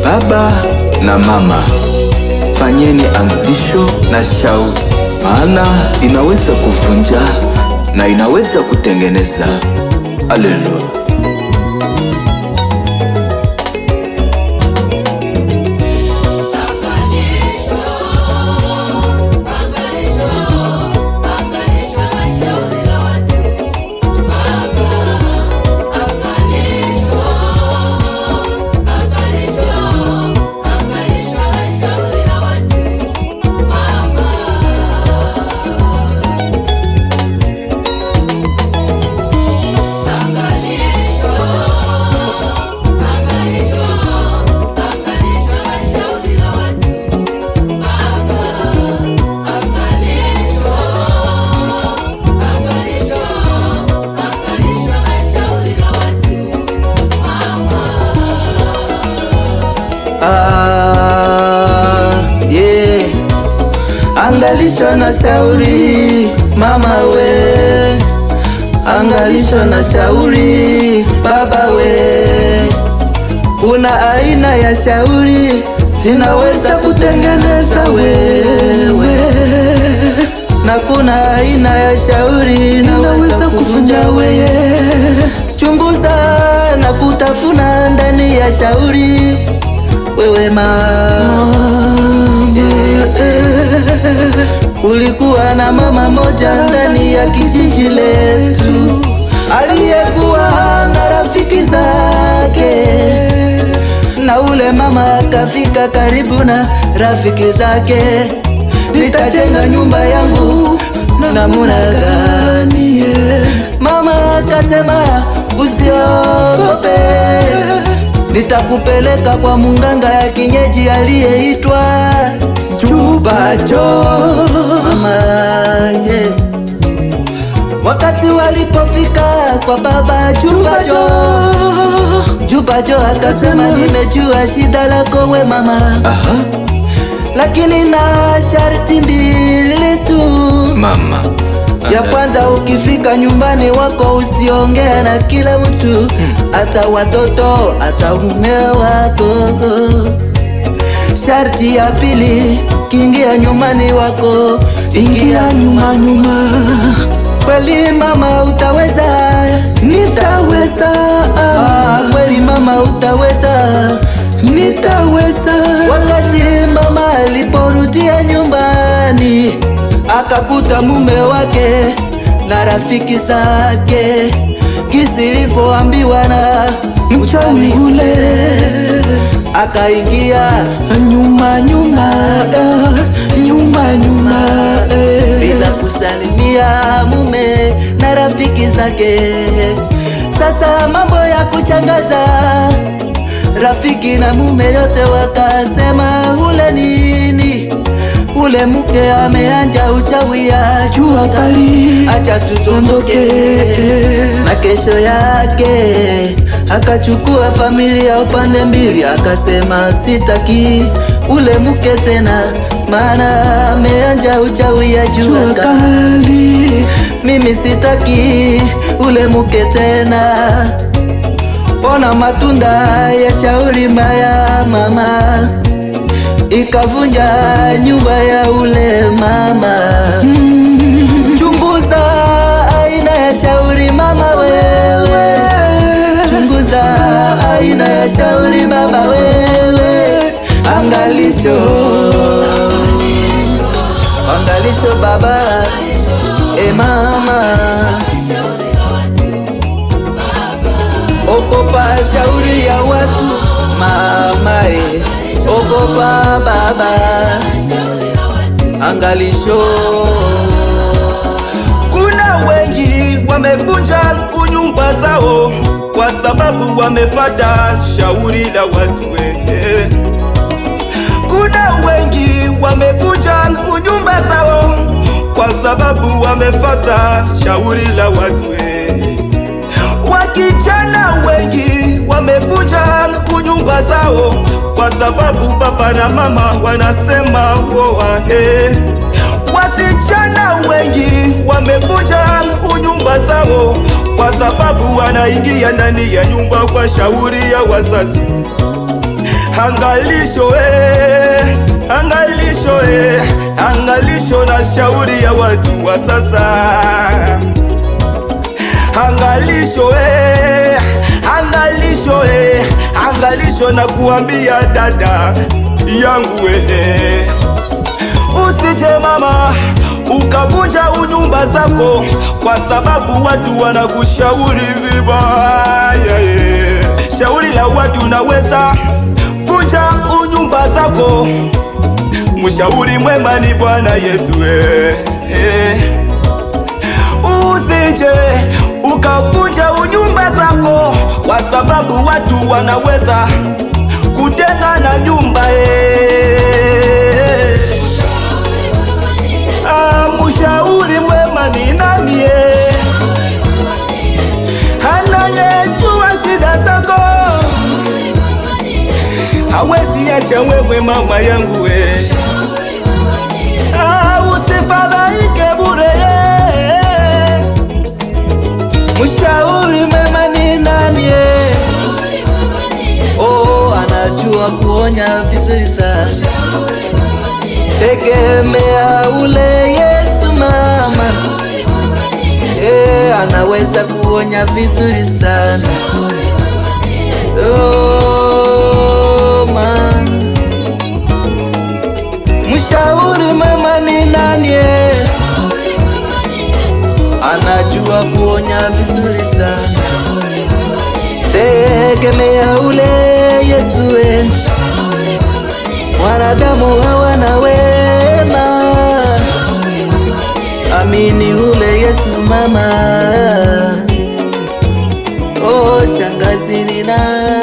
Baba na mama, fanyeni angalisho na shauri, maana inaweza kuvunja na inaweza kutengeneza. Haleluya. Yeah. Angalisho na shauri mama we, angalisho na shauri baba we. Kuna aina ya shauri zinaweza kutengeneza wewe, na kuna aina ya shauri inaweza kuvunja wewe. Chunguza na kutafuna ndani ya shauri wewe mama. Kulikuwa na mama moja ndani ya kijiji letu, aliyekuwa na rafiki zake, na ule mama akafika karibu na rafiki zake. Nitajenga nyumba yangu namuna gani? Mama akasema usiogope, nitakupeleka kwa munganga ya kienyeji aliyeitwa Chubacho. Mama, yeah. Wakati walipofika kwa baba Chubacho, Chubacho akasema nimejua shida lako we mama. Aha. Lakini na sharti mbili tu mama. Ya kwanza, ukifika nyumbani wako usiongea na kila mtu, hata watoto, hata mume wako. Sharti ya pili, kiingia nyumbani wako, ingia nyuma nyuma. Kweli mama utaweza? Nitaweza. Kweli mama utaweza? Nitaweza. Wakati mama aliporudia nyumbani, akakuta mume wake na rafiki zake, kisi ilivyoambiwa na mchawi ule, akaingia nyuma nyuma, nyuma nyuma, bila kusalimia mume na rafiki zake. Sasa mambo ya kushangaza, rafiki na mume yote wakasema ule nini, ule mke ameanja uchawi ya jua kali, acha tutondoke. Na kesho yake akachukua familia upande mbili, akasema sitaki ule mke tena, maana ameanja uchawi ya jua kali, mimi sitaki ule mke tena. Ona matunda ya shauri mbaya mama, ikavunja nyumba ya ule mama. Chunguza aina ya shauri mama wewe, chunguza aina ya shauri baba wewe. Angalisho, angalisho baba, e mama, ogopa shauri ya watu mama, e, ogopa baba, angalisho. Kuna wengi wamevunja nyumba zao kwa sababu wamefata shauri la watu. Kuna wengi wamevunja nyumba zao kwa sababu wamefata shauri la watu. Wakijana wengi wamevunja nyumba zao kwa sababu baba na mama wanasema oa. Wasichana wengi wamevunja nyumba zao kwa sababu wanaingia ndani ya nyumba kwa shauri ya wazazi. Angalisho eh, angalisho eh, angalisho na shauri ya watu wa sasa. Angalisho eh, angalisho eh, angalisho na kuambia dada yangu eh. Usije mama ukavunja unyumba zako kwa sababu watu wanakushauri vibaya eh. Shauri la watu naweza vunja unyumba zako. Mshauri mwema ni Bwana Yesu eh, eh. Usije ukavunja unyumba zako kwa sababu watu wanaweza kutenga na nyumba eh. Ah, mshauri mwema ni nani eh? Anayejua shida zako hawezi acha wewe mama yangu eh. Ah, usifadhaike bure eh. Mshauri mwema ni nani? Oh, anajua kuonya vizuri sana. Tegemea ule Yesu mama, anaweza kuonya vizuri sana. Oh, ma. Mshauri mwema ni nani? Anajua kuonya vizuri sana. Tegemea ule Yesu eh. Wanadamu hawana wema, amini ule Yesu mama. Oh, shangazi ni nani?